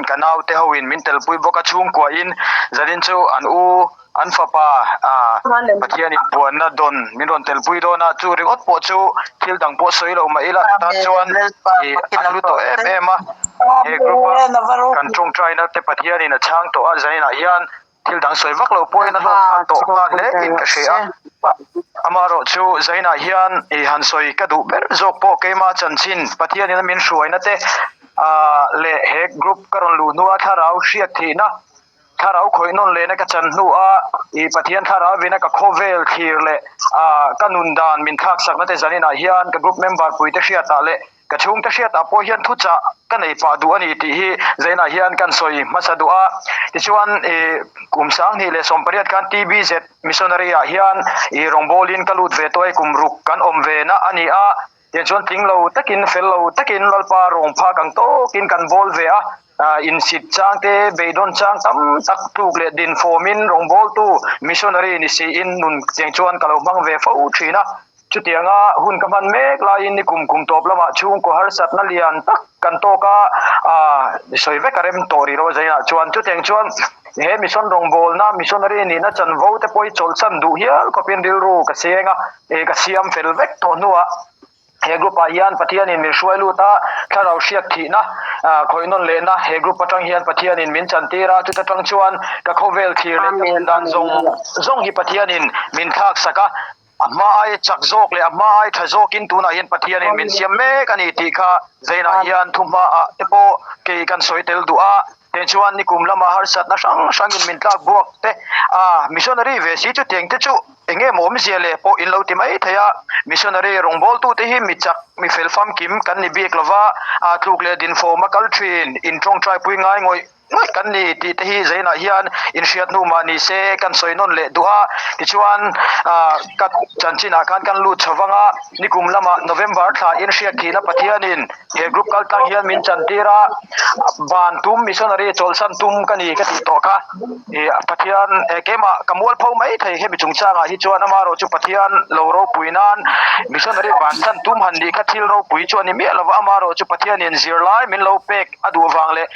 Ka naute ho in min telpui bawk a, chhungkua in zanin chu an u an fapa ah Pathian in puanna dawn min rawn telpui dawn a, chu ringawt pawh chu thil dang pawh sawi lo mah ila ka tan chuan ih a hlu tawh em em a, he group a kan tawngtaina te Pathian in a chhang tawh a, zanin ah hian Thil dang sawi vak lo pawhin a hlawk thlak tawh nghal hle in ka hria a. Amaherawhchu Zainah hian i han sawi ka duh ber zawk pawh keimah chanchin Pathianin a min hruaina te leh he group ka rawn luh hnua thlarau hriat thihna, thlarau khawih nawn lehna ka chan hnua i Pathian thlarauvina ka khawvel thlir leh ka nun dan min thlaksakna te zaninah hian ka group member puite hriatah leh Ka chhungte hriatah pawh hian thuchah ka nei pah duh a ni tih hi Zainah hian kan sawi hmasa duh a. Tichuan ih kum 2018 khan TBZ Missionary ah hian ih rawngbawlin ka lut ve tawh e, kum ruk kan awm ve na a ni a. Tichuan tling lo takin fel lo takin Lalpa rawng phak ang tawkin kan bawl ve a. Insit chang te beidawn chang tam tak tluk leh din fawmin rawngbawltu Missionary ni siin nun cheng chuan ka lo hmang ve fo thin a. Chutianga hun ka hman mek laiin ni kum kum tawp lamah chhungkaw harsatna lian tak kan tawk a, aah sawi vek a rem tawh rih lo a zainah chuan chutiang chuan he mission rawngbawlna missionary nihna chanvo te pawh hi chawlhsan duh hial khawpin rilru ka seng a, eh ka siam fel vek tawh hnuah he group ah hian Pathianin min hruai lut a, thlarau hriat thihna ah khawih nawn lehna he group atang hian Pathianin min chantir a, chuta tang chuan ka khawvel thlir leh ka dan zawng zawng hi Pathianin min thlak sak a. A hma ai chak zawk leh a hma ai tha zawkin tunah hian Pathianin min siam mek a ni tih kha Zainah hian thu hmaah te pawh kei kan sawi tel duh a. Tichuan nikum lama harsatna hrang hrangin min tlak buak te a, missionary ve si chutiang te chu eng nge maw awmzia leh pawh in lo ti mai thei a. Missionary rawngbawltute hi mi chak, mi fel famkim kan ni bik lova, a tluk leh dinfawm a kal thin, in tawngtaipui ngai ngawih ngawih kan ni tih te hi Zainah hian inhriat hnu mah ni se kan sawi nawn leh duh a, tichuan ah ka chanchinah khan kan lut chho vang a, nikum lamah November thla inhriat thihna Pathianin he group kal tlang hian min chantir a, ban tum missionary chawlhsan tum ka ni ka tih tawh kha ih Pathian eh keimah ka mualpho mai thei hemi chungchangah hi chuan amaherawh chu Pathian lo ropui nan missionary bansan tum han nih kha thil ropui chu a ni miah lova amaherawh chu Pathianin zirlai min lo pek a duh vang leh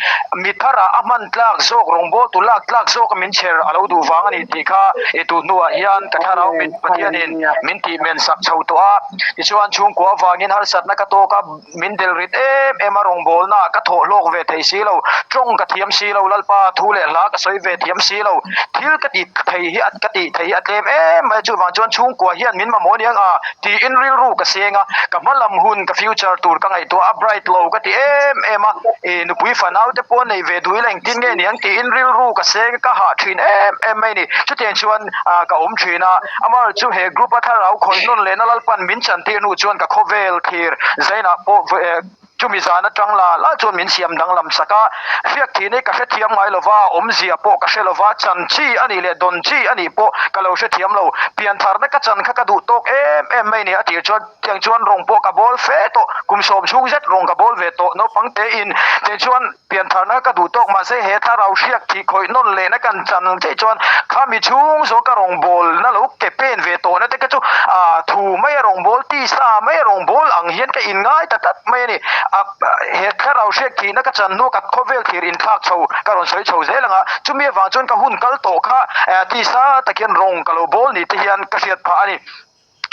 mi tharah a hman tlak zawk rawngbawl tu lak tlak zawk a min chher a lo duh vang a ni tih kha i tu hnuah hian ka thlarau mit Pathianin min tih men sak chho tawh a, tichuan chhungkua avangin harsatna ka tawk a, min del rit em em a rawngbawlna ka thawh hlawk ve thei si lo, tawng ka thiam si lo, Lalpa thu leh hla ka sawi ve thiam si lo, thil ka tih thei hi ka tih thei hi a tlem em mai a, chuvang chuan chhungkua hian min mamawh aniang a tiin rilru ka seng a, ka hma lam hun ka future tur ka ngaihtuah a bright lo ka ti em em a, ih nupui fanau te pawh nei ve duh ila engtin nge niang tiin rilru ka seng a, ka hah thin em em mai a ni. Chutiang chuan ah ka awm thin a, amaherawhchu chu he group a thlarau khawih nawn lehna Lalpan min chantir hnu chuan ka khawvel thlir zainah pawh Chumi zan atang la la chuan min siam danglam sak a, hriak thih hi ka hrethiam ngai lova, awmzia pawh ka hre lova, chan chi a nih leh dawn chi a nih pawh ka lo hrethiam lo. Piantharna ka chan kha ka duh tawk em em mai ni a tir chuan tiang chuan rawng pawh ka bawl fe tawh, kum sawm chhung zet rawng ka bawl ve tawh naupang tein tiang chuan piantharna ka duh tawk mahse he thlarau hriak thih khawih nawn lehna kan chan theih chuan khami chhung zawng ka rawngbawlna lo ke pen ve tawhna te kha chu ah thu mai a rawngbâwl tisa mai a rawngbâwl ang hian ka inngai ta tlat mai a ni. A he thlarau hriat thihna ka chan hnu ka khawvel thir inthlak chho ka rawn sawi chho zel ang a, chumi avang chuan ka hun kal tawh kha tisa tak hian rawng ka lo bawl ni te hian ka hriat phah a ni.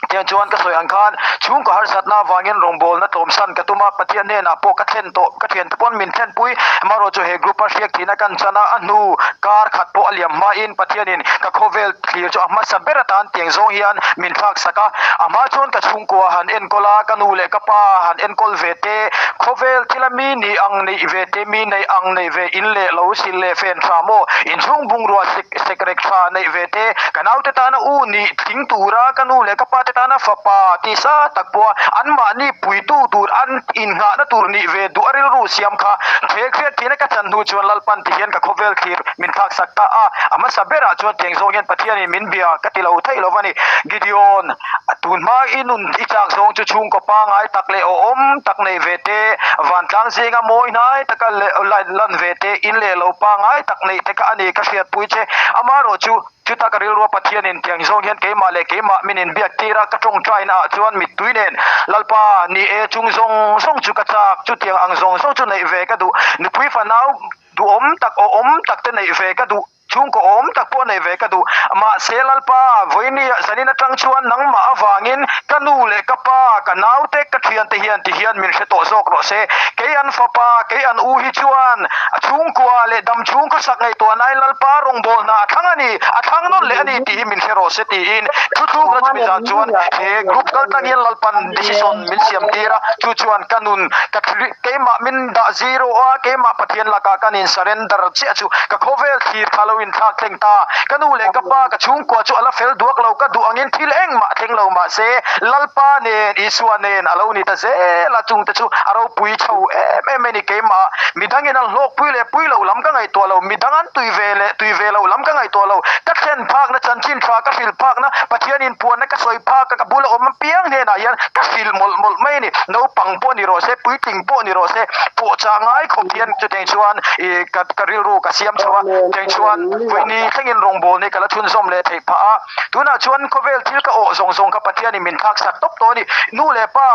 Tiang chuan ka sawi ang khan chhungkaw harsatna avangin rawngbawlna tlawmsan ka tum a, Pathian hnenah pawh ka thlen tawh, ka thiante pawn min thlenpui. Amaherawhchu chu he group a hriak thihna kan chan a, a hnu kar khat pawh a liam hmain Pathianin ka khawvel thlir chu a hmasa ber atan tiang zawng hian min thlak sak a. A hma chuan ka chhungkua han enkawl a, ka nu leh ka pa han enkawl ve te, khawvel thila mi nih ang neih ve te, mi neih ang neih ve, in leh lo sil leh fen tha maw, inchhung bungrua sek sekrek tha neih ve te, Ka naute tana u nih tling tura ka nu leh ka pate tana fapa tisa tak pawha anmahni puitu tur an innghahna tur nih ve duh a rilru siam kha thek hriat thihna ka chan hnu chuan Lalpan ti hian ka khawvel thlir min thlak sak ta a. A hmasa berah chuan tiang zawng hian Pathianin min bia ka ti lo theih lo va ni. Gideon, tun hma i nun i chak zawng chu chhungkaw pangngai tak leh awhawm tak nei ve te, vantlang zinga mawi hnai taka lan ve te, in leh lo pangngai tak neih te kha a ni ka hriatpui che. Amaherawhchu, Chuta ka rilrua Pathianin tiang zawng hian keimah leh keimah min inbiak tir a, ka tawngtaina ah chuan mittui nen, Lalpa, ni e, chung zawng zawng chu ka chak, chutiang ang zawng zawng chu neih ve ka duh, nupui fanau Duhawm tak, awhawm tak te neih ve ka duh. Chhungkaw awm tak pawh neih ve ka duh. Mahse Lalpa, vawiini zanin atang chuan nangmah avangin ka nu leh ka pa, ka naute, ka thiante hian ti hian min hre tawh zawk rawh se. Kei an fapa, kei an u hi chuan a chhungkua leh dam chhung khawsak ngaihtuahnain Lalpa rawngbâwl hna a thlang a ni, a thlang nawn leh a ni tih hi min hre rawh se tiin thuthlukna chumi zan chuan he group kaltlang hian Lalpan decision min siam tir a, chu chuan ka nun, ka keimah min dah zero a, keimah Pathian lakah kan in surrender chiah chu ka khawvel thlir kha lo inthlak thleng ta. Ka nu leh ka pa, ka chhungkua chu a la fel duak lo, ka duh angin thil engmah thleng lo mahse Lalpa nen, Isua nen a lo ni ta zel a, chungte chu a ropui chho em em a ni. Keimah midangin an hlawkpui leh pui loh lam ka ngaihtuah lo, midang an tui ve leh tui ve loh lam ka ngaihtuah lo, ka thlen phakna chanchin tha ka hrilh phakna, Pathian inpuanna ka sawi phak a, ka bula awm apiang hnenah hian ka hrilh mawlh mawlh mai a ni. Naupang pawh ni rawh se, puitling pawh ni rawh se, pawhchah ngai khawp hian chutiang chuan ih ka ka rilru ka siam chho a, chutiang chuan vawiini thlengin rawngbâwl hi ka la chhunzawm leh theih phah a. Tunah chuan khawvel thil ka awh zawng zawng kha Pathianin min thlak sak tawp tawh a ni. Nu leh pa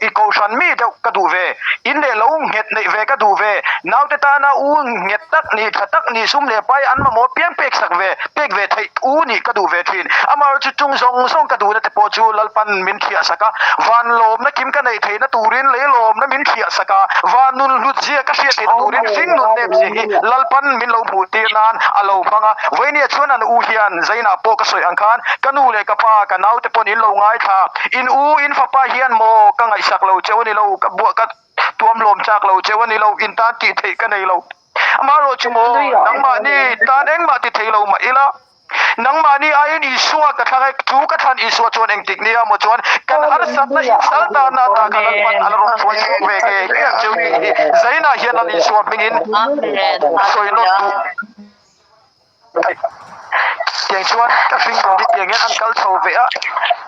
i kohhran mi deuh ka duh ve, in leh lo nghet neih ve ka duh ve, naute tana u nghet tak nih, tha tak nih, sum leh pai an mamawh piang pek sak ve, pek ve theih u nih ka duh ve thin. Amaherawhchu chung zawng zawng ka duhna te pawh chu Lalpan min thiah sak a, van lawmna kim ka neih theihna turin lei lawmna min thiah sak a, van nun hlut zia ka hriat theihna turin hring nun nep zia hi Lalpan min lo hmuh tir nan a lo hmang a. Vawinia chuan an u hian Zainah pawh ka sawi ang khan ka nu leh ka pa, ka naute pawn in lo ngaithla. In u, in fapa hian maw ka ngaihsak lo cheu a ni lo, ka buah ka tuam lawm chak lo cheu a ni lo, in tan tih theih ka nei lo. Amaherawh chu maw, nangmahni tan engmah ti thei lo mah ila, nangmahni aiin Isua ka thlang e, chu ka thlan Isua chuan engtik nia maw chuan kan harsatna in sal tanna ata ka Lalpan a la rawn hruai chhuak ve ngei ngei ang cheu tih hi Zainah hian Lal Isua hmingin ka sawi nawt duh. Tiang chuan ka hring tur hi tiang hian an kal chho ve a,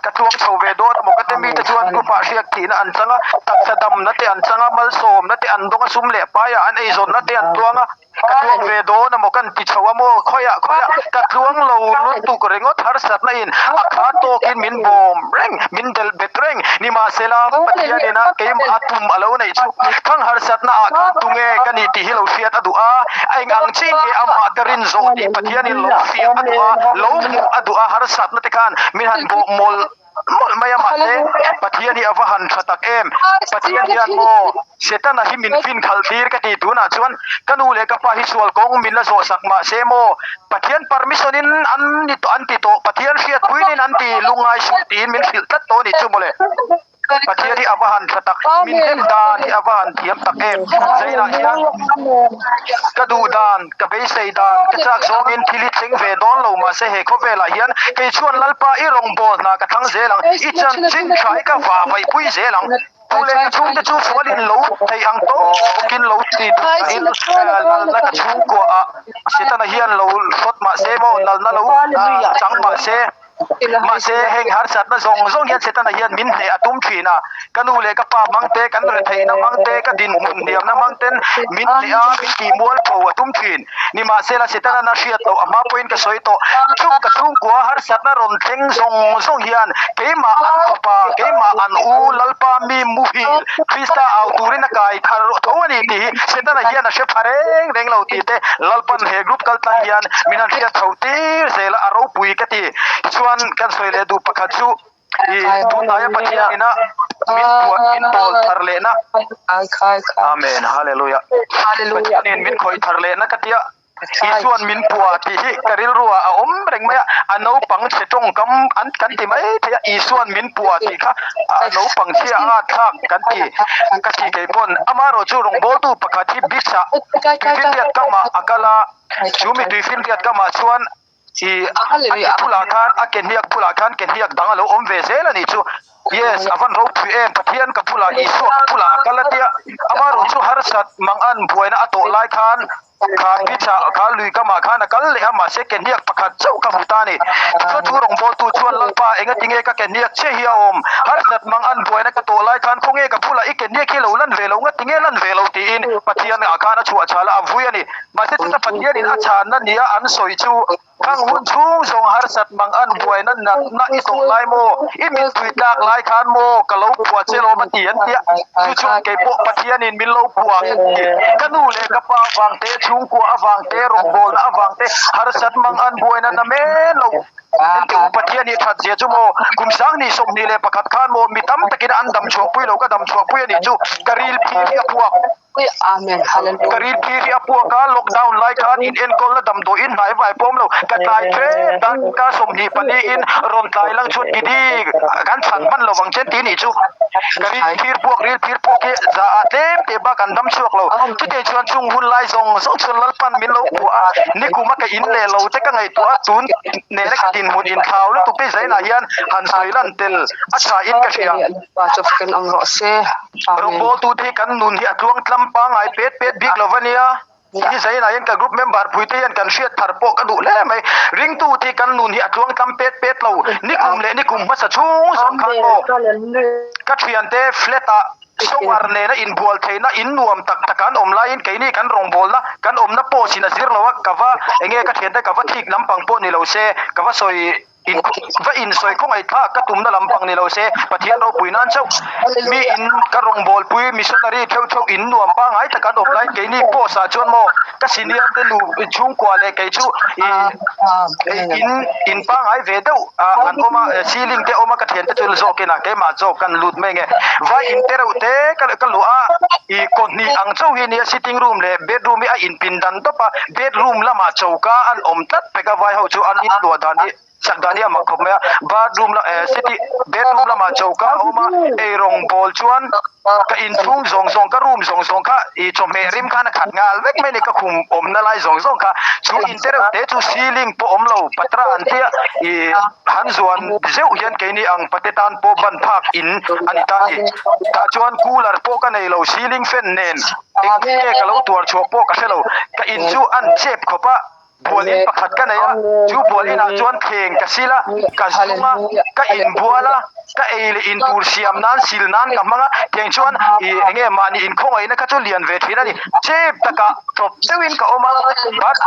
ka tluang chho ve dawn a maw ka ti mite chuan group ah hriak thihna an chang a, taksa damna te an chang a, malsawmna te an dawng a, sum leh paiah an eizawnna te an tluang a, ka tluang ve dawn a maw kan ti chho a maw khawiah khawiah ka tluang lo lutuk ringawt harsatna in a kha tawkin min bawm reng min delh bet reng nimahsela Pathianin a keimah a tum a lo neih chu thang harsatna ah khan tunge ka nih tih hi lo hriat a duh a, a eng ang chin nge amah ka rin zawh tih Pathianin lo fiah a duh a, lo hmuh a duh a, harsatna te khan min han bawh mawlh mawlh mai a mahse Pathian hi a va han tha tak em, Pathian hian maw Setana hi min fin khalh tir ka ti tunah chuan ka nu leh ka pa hi sual kawng min la zawh sak mahse maw Pathian permission in an ni tawh an ti tawh Pathian hriatpuiin in an ti lungngai suh tiin min hrilh tlat tawh a nih chu mawle. Pathian hi a va han tha tak, min hnem dan hi a va han thiam tak em. Zainah hian ka duh dan, ka beisei dan, ka chak zawngin thil hi thleng ve dawn lo mahse he khawvelah hian kei chuan Lalpa i rawngbâwl hna ka thlang zel ang, i chanchin tha hi ka va vaihpui zel ang. Tu leh ka chhungte chu sualin lo theih ang tawkin lo ti duhdahin lalna ka chhungkuaah Setana hian lo hrawt mahse maw lalna lo chang mahse Mahse, heng harsatna zawng zawng hian Setana hian min hneh a tum thin a. Ka nu leh ka pa hmang te, kan retheihna hmang te, ka dinhmun hniamna hmang ten min hneh a, min tih mualpho a tum thin. Nimahsela, Setana na hriat loh a hma pawhin ka sawi tawh. Chung ka chhungkua harsatna rawn thleng zawng zawng hian keimah an fapa, keimah an u Lalpa mi muhil Krista au turin a kai thar tho a ni tih hi Setana hian a hre pha reng reng lo tih te Lalpan he group kaltlang hian min han hriat chho tir zel a, a ropui ka ti. Tichuan kan sawi leh duh pakhat chu i tunhnaia Pathian ina min puan min pawl thar lehna Amen Hallelujah Pathianin min khawih thar lehna ka tia Isuan min pua tih hi ka rilru ah a awm reng mai a, a naupang chhe tawngkam an kan ti mai thei a, Isuan min pua tih kha a naupang chhia a thlak kan ti ka ti kei pawn amaherawh chu rawngbawltu pakhat hi beach ah tuifinriat kamah a kal a, chu mi tuifinriat kamah chuan I a ke bulah khan a ke hniak bulah khan ke hniak dang a lo awm ve zel a nih chu. Yes, a van ropui em, Pathian ka bulah, Isua ka bulah a kal a tia. Amaherawh chu harsat mangan buaina a tawh lai khan kha beach ah kha lui kamah khan a kal leh a, mahse ke hniak pakhat chauh ka hmu ta a ni. Tichuan chu rawngbawltu chuan Lalpa engatinge ka ke hniak che hi a awm? Harsat mangan buaina ka tawh lai khan khawnge ka bulah i ke hniak hi lo lan ve lo ngatinge lan ve lo tiin Pathian ah khan a chhuah chhal a, a vui a ni. Mahse chuta Pathianin a chhanna nia an sawi chu. Khang hun chhung zawng harsat mang an buaina natna i tawh lai maw? I mittui tlak lai khan maw ka lo phuah che lawm a ti an tia. Chu chuan kei pawh Pathianin min lo phuah ang a ti. Ka nu leh ka pa avang te, chhungkua avang te, rawngbawlna avang te harsat mang an buaina na men lo. Engti u Pathian hi that zia chu maw? Kum 21 21 khan maw mi tam takin an dam chhuahpui lo, ka dam chhuahpui a nih chu ka ril phir hi a puak. Amen. Hallelujah. Ka ril phir hi a puak a, lockdown lai khan in enkawlna damdawiin hnai vai pawm lo, ka tlai ṭep tan ka 24 in rawn tlai lang chuan gidi kan chhan hman lo vang chen ti nih chu. Ka ril phir puak ril phir puak hi za ah tlem te bak an dam chhuak lo. Chutei chuan chung hun lai zawng zawng chuan Lalpan min lo puah a, nikum a ka in leh lo te ka ngaihtuah a, tun nena ka dinhmun inthlau lutuk te zainah hian han sawi lan tel a tha in ka hria. Rawngbawltute hi kan nun hi a tluang tlam pangngai pet pet bik lo va nia. Hi zainah hian ka group member puite hian kan hriat thar pawh ka duh hle mai. Ringtute hi kan nun hi a tluang tlam pet pet lo. Nikum leh nikum hmasa chhung zawng khan maw ka thiante flat ah shower nena inbual theihna in nuam tak tak an awm laiin keini kan rawngbawlna kan awmna post in a zir lo a, ka va enge ka thiante ka va thik lampang pawh ni lo se ka va sawi Va insawi khawngaih thlak ka tumna lampang ni lo se, Pathian ropui nan chauh mi in ka rawngbawlpui missionary theuh theuh in nuam pangngai tak an awm lai keini post ah chuan maw ka senior te nu chhungkua leh kei chu in in pangngai ve deuh an awm a ceiling te awm a ka thiante chu zawkin a keimah zawk kan lut mai nge vai in te reuh te ka luah a ih kaw hnih ang chauh hi nia sitting room leh bedroom hi a inpin dan tawp a bedroom lamah choka an awm tlat pek a vai ho chu an inluah dan hi sak dan hi a mak khawp mai a bathroom la eh city bedroom lamah choka a awm a eirawng bawl chuan ka inchhung zawng zawng ka room zawng zawng kha ih chawhmeh rim khan a khat nghal vek mai a ni ka khum awmna lai zawng zawng kha chu in te reuh te chu ceiling pawh awm lo patra an tia ih han zuan zeuh hian keini ang pate tan pawh ban phak in a ni ta a ni tah chuan cooler pawh ka nei lo ceiling fan nen engtin nge ka lo tuar chhuah pawh ka hre lo ka in chu an chep khawp a bual in pakhat ka nei a chu bual inah chuan thleng ka sil a ka zung a ka inbual a ka ei leh in tur siam nan sil nan ka hmang a tiang chuan ih eng nge mahni inkhawngaihna kha chu lian ve thin a ni chep takah tawp deuhin ka awm a bath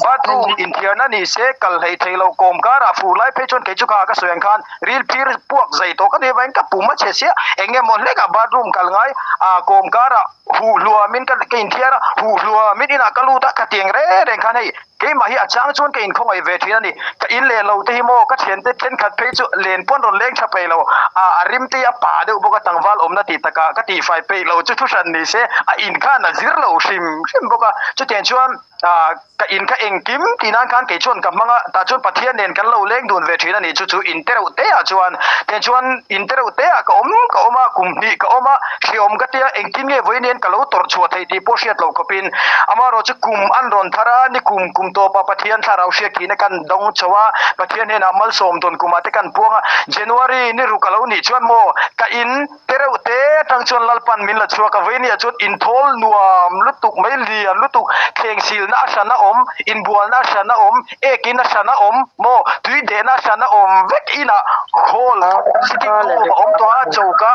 bathroom inthiarna ni se kal hlei thei lo kawm karah fur lai phei chuan kei chu kha ka sawi ang khan ril phir puak zai tawh ka ni avangin ka pum a chhe sia eng nge maw hlekah bathroom kal ngai ah kawm karah huh hluamin ka ka inthiar a huh hluamin inah ka lut a ka tiang reng reng khan hei keimah hi a chang chuan ka inkhawngaih ve thin a ni ka in leh lo te hi maw ka thiante thenkhat phei chu len pawn rawn leng tha peih lo ah a rim te hi a pa deuh bawk a tlangval awmna tih takah ka tihfai peih lo chu thu hran ni se a in khan a zir lo hrim hrim bawk a chutiang chuan ah ka in kha engkim tih nan khan kei chuan ka hmang a tah chuan Pathian nen kan lo leng dun ve thin a ni chu chu in tereuh te ah chuan tiang chuan in tereuh te ah ka awm ka awm a kum hnih ka awm a hreawm ka tia engtin nge vawiin hian ka lo tawrh chhuah theih tih pawh hriat loh khawpin amaherawh chu kum an rawn thar a ni kum kum tawpah Pathian thlarau hriakhihna kan dawng chho a Pathian hnenah malsawm dawn kumah te kan puang a January ni ruk a lo nih chuan maw ka in Tereuh te atang chuan Lalpan min la chhuak a, Veinia chuan inthawl nuam lutuk mai lian lutuk, thleng silna a hran a awm, inbualna a hran a awm, ekin a hran a awm maw, tui dehna a hran a awm vek inah hall sitting room a awm tawh a, choka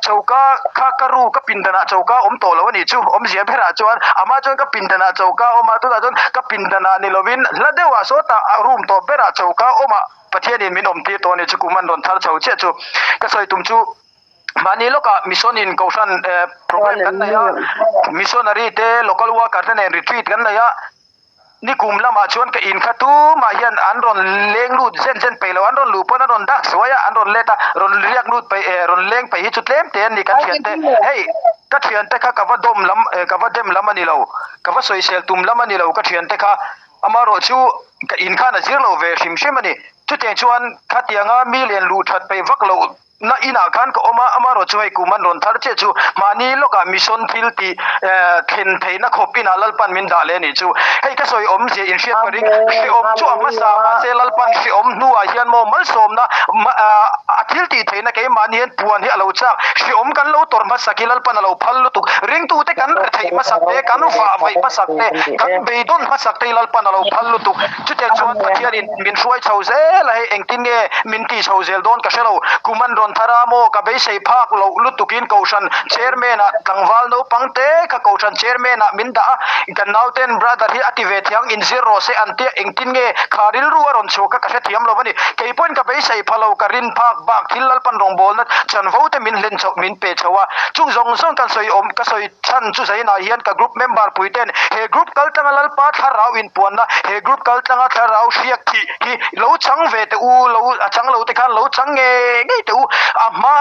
choka kha ka ru ka pindanah choka a awm tawh lo a nih chu, awmzia berah chuan amah chuan ka pindanah choka a awm a, tunah chuan ka pindanah ni lovin hla deuhah sawtah room tawp berah choka a awm a. Pathianin min awm tir tawh a ni chu kum an rawn thar chho chiah chu ka sawi tum chu mahni lawkah mission in kohhran program kan nei a missionary te local worker te nen retreat kan nei a nikum lamah chuan ka in kha tumah hian an rawn leng lut zen zen peih lo an rawn luh pawn an rawn dak zuai a an rawn let a rawn riak lut peih rawn leng peih hi chu tlem te an ni ka thiante hei ka thiante kha ka va dawm lam ka va dem lam a ni lo ka va sawisel tum lam a ni lo ka thiante kha Amaherawh chu ka in khan a zir lo ve hrim hrim a ni. Chutiang chuan khatianga mi len luh that peih vak loh na inah khan ka awm a, amaherawh chu hei kum an rawn thar chiah chu mahni lawkah mission thil tih thlen theihna khawp inah Lalpan min dah leh a nih chu. Hei ka sawi awmzia in hriat ka ring, hreawm chu a hmasa mahse Lalpan hreawm hnuah hian maw malsawmna a. thiltihtheihna keimahni hian puan hi a lo chak. Hreawm kan lo tawrh hmasak hi Lalpan a lo phal lutuk. Ringtute kan retheih hmasak te, kan vahvaih hmasak te, kan beidawn hmasak te hi Lalpan a lo phal lutuk. Chutiang chuan Pathianin min hruai chho zel a, hei engtin nge min tih chho zel dawn ka hre lo. Kum an rawn thar a maw, ka beisei phak loh lutukin Kohhran Chairman ah tlangval naupang te kha Kohhran Chairman ah min dah a, kan nauten brother hi a ti ve thiang inzir rawh se an tia engtin nge kha rilru a rawn chhuak kha ka hrethiam lo a ni. Kei pawhin ka beisei pha lo, ka rin phak bak thil Lalpan rawngbawlna chanvo te min hlen chhoh min pe chho a, chung zawng zawng kan sawi awm ka sawi chhan chu zainah hian ka group member pui ten he group kal tlanga Lalpa thlarau inpuanna he group kal tlanga thlarau hriak thih hi lo chang ve teh u, lo a chang lo te khan lo chang ngei ngei teh u, a hma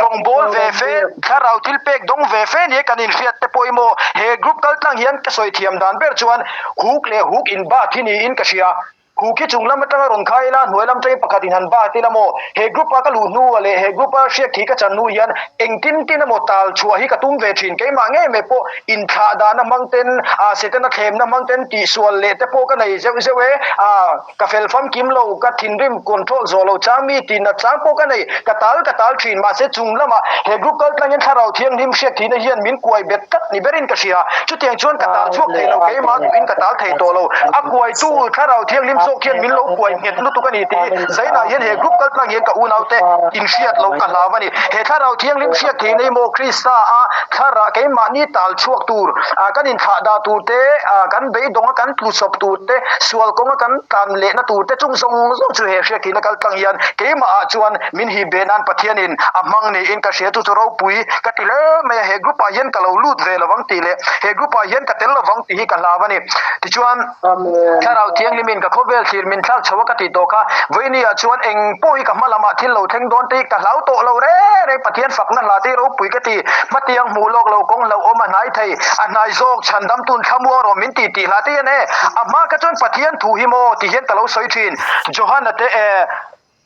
rawngbâwl ve fe thlarau thil pek dawng ve fe nia kan inhriat te pawh i maw he group kal tlang hian ka sawi thiam dan ber chuan huk leh huk inbat hi niin ka hria. Khu khi chung lam atanga rawn khai ila, hnuai lam atangin pakhat in han bat ila maw? He group a ka luh hnu ah leh he group a hriat khi ka chan hnu hian engtin tin emaw tal chhuah hi ka tum ve thin. Keimah ngei mai pawh inthlah dahna hmang ten, ah Setana thlemna hmang ten tihsual leh te pawh ka nei zeuh zeuh e. Ah ka fel famkim lo, ka thinrim control zawh lo chang mi tih nat chang pawh ka nei, ka tal ka tal thin. Mahse chung lamah he group kal tlangin thlarau thianghlim hriat thihna hian min kuai bet tlat ni berin ka hria. Chutiang chuan ka tal chhuak thei lo, keimah duhin ka tal thei tawh lo. A kuaitu thlarau thianghlim zawk hian min lo kuai nghet lutuk a ni tih hi Zainah hian he group kal tlang hian ka unaute inhriat loh ka hlau a ni. He thlarau thianghlim hriat theih nei maw Krista a thlarah keimahni tal chhuak tur, kan inthlah dah tur te, kan beidawng a kan tlusawp tur te, sual kawng a kan tlan lehna tur te chung zawng zawng chu he hriat theihna kal tlang hian keimahah chuan min hip ve nan Pathianin a hmang niin ka hria chu chu ropui ka ti hle mai a, he group ah hian ka lo lut ve lovang tih leh he group ah hian ka tel lovang tih hi ka hlau a ni. Tichuan Thlarau Thianghlimin ka khawvel thlir min thlak chho a ka tih tawh kha, vawiini ah chuan eng pawh hi ka hma lamah thil lo thleng dawn te hi ka hlau tawh lo reng reng, Pathian fakna hla te hi ropui ka ti, hmatiang hmuh lawk lo kawng hlauhawm a hnai thei, a hnai zawk chhandam tun thlamuang rawh min ti tih hla te hian e a hma kha chuan Pathian thu hi maw ti hian ka lo sawi thin, Johana te e.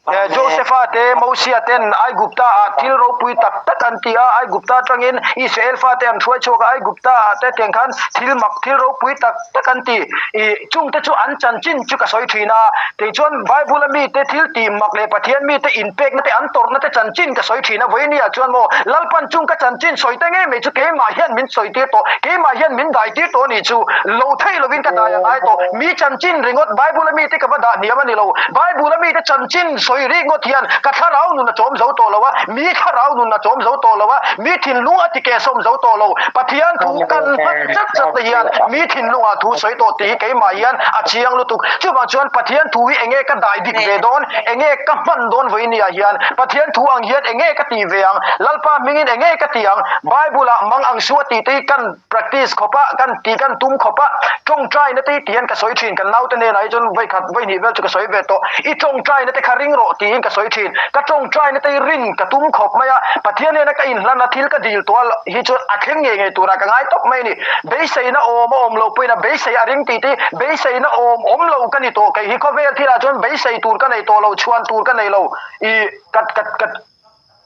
Josefa te, Mosia ten Aigupta ah thil ropui tak tak an ti a, Aigupta atangin Israel fate an hruai chhuak a, Aigupta ah te tiang khan thil mak thil ropui tak tak an ti. Ih chungte chu an chanchin chu ka sawi thin a, tichuan Bible a mite thil tih mak leh Pathian mite inpekna te an tawrhna te chanchin ka sawi thin a, vawiin ah chuan maw Lalpan chung ka chanchin sawi te ngei mai chu keimah hian min sawi tir tawh, keimah hian min dai tir tawh a nih chu, lo theih lovin ka dai a ngai tawh, mi chanchin ringawt Bible a mite ka va dah hniam a ni lo. Bible a mite chanchin sawi rik ngawt hian ka thlarau nun a chawm zo tawh lo a, mi thlarau nun a chawm zo tawh lo a, mi thinlung a ti kehsawm zo tawh lo. Pathian thu kan hman chat chat te hian mi thinlungah thu sawi tawh tih hi keimah hian a chiang lutuk. Chuvang chuan Pathian thu hi enge ka dai dik ve dawn, enge ka hman dawn vawiin ah hian Pathian thu ang hian enge ka tih ve ang, Lalpa hmingin enge ka tih ang, Bible ah mang ang su a tih te hi kan practice khawp a, kan tih kan tum khawp a, tawngtaina te hi tihian ka sawi thin, kan naute hnenah hi chuan vawi khat vawi hnih vel chu ka sawi ve tawh, i tawngtaina te kha ring rawh tiin ka sawi thin, ka tawngtaina te hi rin ka tum khawp mai a, Pathian hnena ka inhlan a thil ka dil tawh a hi chuan a thleng ngei ngei turah ka ngai tawp mai a ni, beiseina awm a awm lo pawhin a beisei a ring tih te hi beiseina awm awm lo ka ni tawh, kei hi khawvel thilah chuan beisei tur ka nei tawh lo, chhuan tur ka nei lo, i ka ka ka.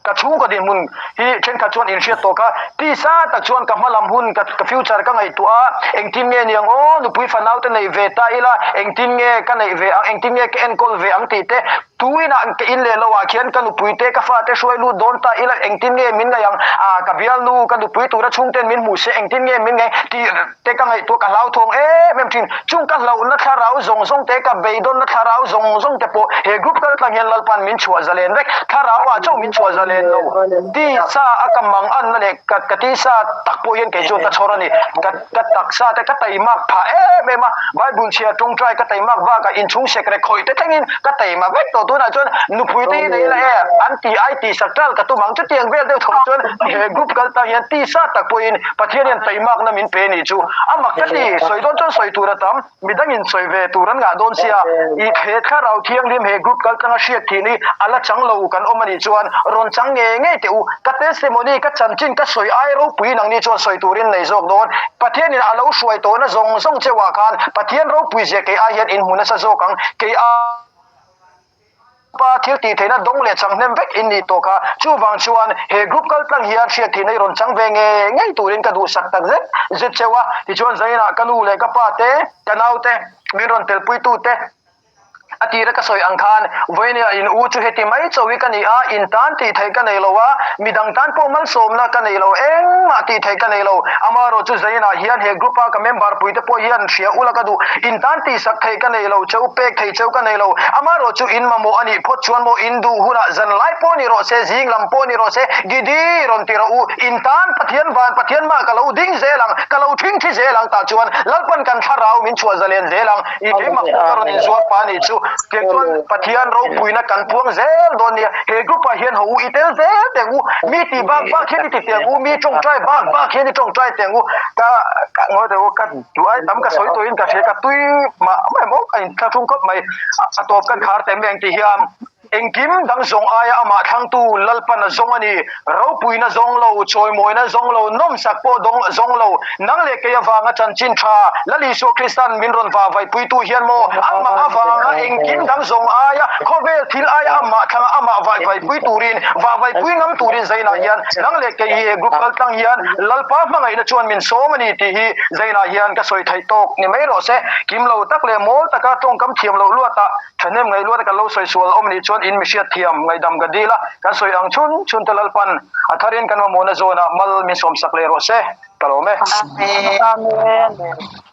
Ka chhungkaw dinhmun hi thenkhat chuan inhriat tawh kha. Tisa tak chuan ka hma lam hun, ka future ka ngaihtuah a, engtin nge niang aw, nupui fanau te nei ve ta ila, engtin nge ka neih ve ang, engtin nge ka enkawl ve ang tih te, tuinah ka in leh lo ah khian ka nupui te, ka fate hruai lut dawn ta ila, engtin nge min ngaih ang, ah ka bialnu, ka nupui tura chhungten min hmuh se engtin nge min ngaih tih te ka ngaihtuah ka hlauthawng em em thin. Chung ka hlauhna thlarau zawng zawng te, ka beidawnna thlarau zawng zawng te pawh he group kal tlang hian Lalpan min chhuah zalen vek. Thlarau ah chauh min chhuah zalen lo. Tisa a ka mang anna leh ka ka tisa tak pawh hian kei chuan ka chhawr a ni. Ka ka taksa te ka taimak phah em em a, Bible chhia tawngtai ka taimak bakah inchhung sekrek khawih te thlengin ka taima vek tawh. Tunah chuan nupui te hi nei ila e an ti ai tih sak tal ka tum ang. Chutiang vel deuh tho chuan he group kal tang hian tisa tak pawhin Pathian hian taimakna min pe nih chu a mak ka ti, sawi dawn chuan sawi tur a tam, midangin sawi ve tur an ngah dawn sia, i he thlarau thianghlim he group kal tlanga hriat thin hi a la chang lo kan awm a nih chuan rawn chang ngei ngei teh u, ka testimony ka chanchin ka sawi ai ropui nangni chuan sawi turin nei zawk dawn, Pathianin a lo hruai tawhna zawng zawng cheuhah khan Pathian ropui zia kei ai hian in hmu nasa zawk ang, kei ai. Pa thil tih theihna dawng leh chang hnem vek in nih tawh kha. Chuvang chuan he group kal tlang hian hriat theihna i rawn chang ve ngei ngei turin ka duhsak tak zet zet cheu a. Tichuan zainah ka nu leh ka pa te, ka nau te, min rawn telpui tu te. A tira ka sawi ang khan vawinia in u chu heti mai chawi ka ni a, in tan tih theih ka nei lo a, midang tan pawh malsawmna ka nei lo, engmah tih theih ka nei lo. Amaherawh chu Zainah hian he group a ka member puite pawh hian hria ula ka duh, in tan tihsak theih ka nei lo cheu, pek theih cheu ka nei lo. Amaherawh chu in mamawh a nih phawt chuan maw in duh hunah zan lai pawh ni rawh se, zing lam pawh ni rawh se, Gidi rawn ti rawh u, in tan Pathian van Pathian mah ka lo ding zel ang, ka lo thingthi zel ang tah chuan Lalpan kan thlarau min chhuah zalen zel ang. I keimah pawh ka rawn inzuar pa anih chu. Tiang chuan Pathian ropuina kan puang zel dawn nia. He group ah hian ho u i tel zel teh ang u. Mi tih bak bak hian i ti teh ang u. Mi tawngtai bak bak hian i tawngtai teh ang u. Ka ka ngawi teh u ka duh ai tam ka sawi tawhin ka hria ka tui mah mah em aw ka inthlahrung khawp mai. A tawp kan khar teh mai ang tih hian. Engkim dang zawng aia amah thlangtu Lalpan a zawng a ni. Ropuina zawng lo, chawimawina zawng lo, nawmsak pawh dawng zawng lo. Nang leh kei avanga chanchin tha Lal Isua Kristan min rawn vahvaihpuitu hian maw amah avanga engkim dang zawng aia khawvel thil aia amah thlanga amah vahvaihpui turin vahvaihpui ngam turin Zainah hian nang leh kei hi he group kaltlang hian Lalpa hmangaihna chuan min sawm a ni tih hi Zainah hian ka sawi theih tawk ni mai rawh se. Kim lo tak leh mawl taka tawngkam thiam loh luatah Thahnem ngaih luat a kan lo sawi sual awm nih chuan in mihriat thiam ngaihdam ka dil a, kan sawi ang chhun chhun te Lalpan a tharin kan mamawhna zawnah mal min sawmsak leh rawh se, ka lawm e. Amen.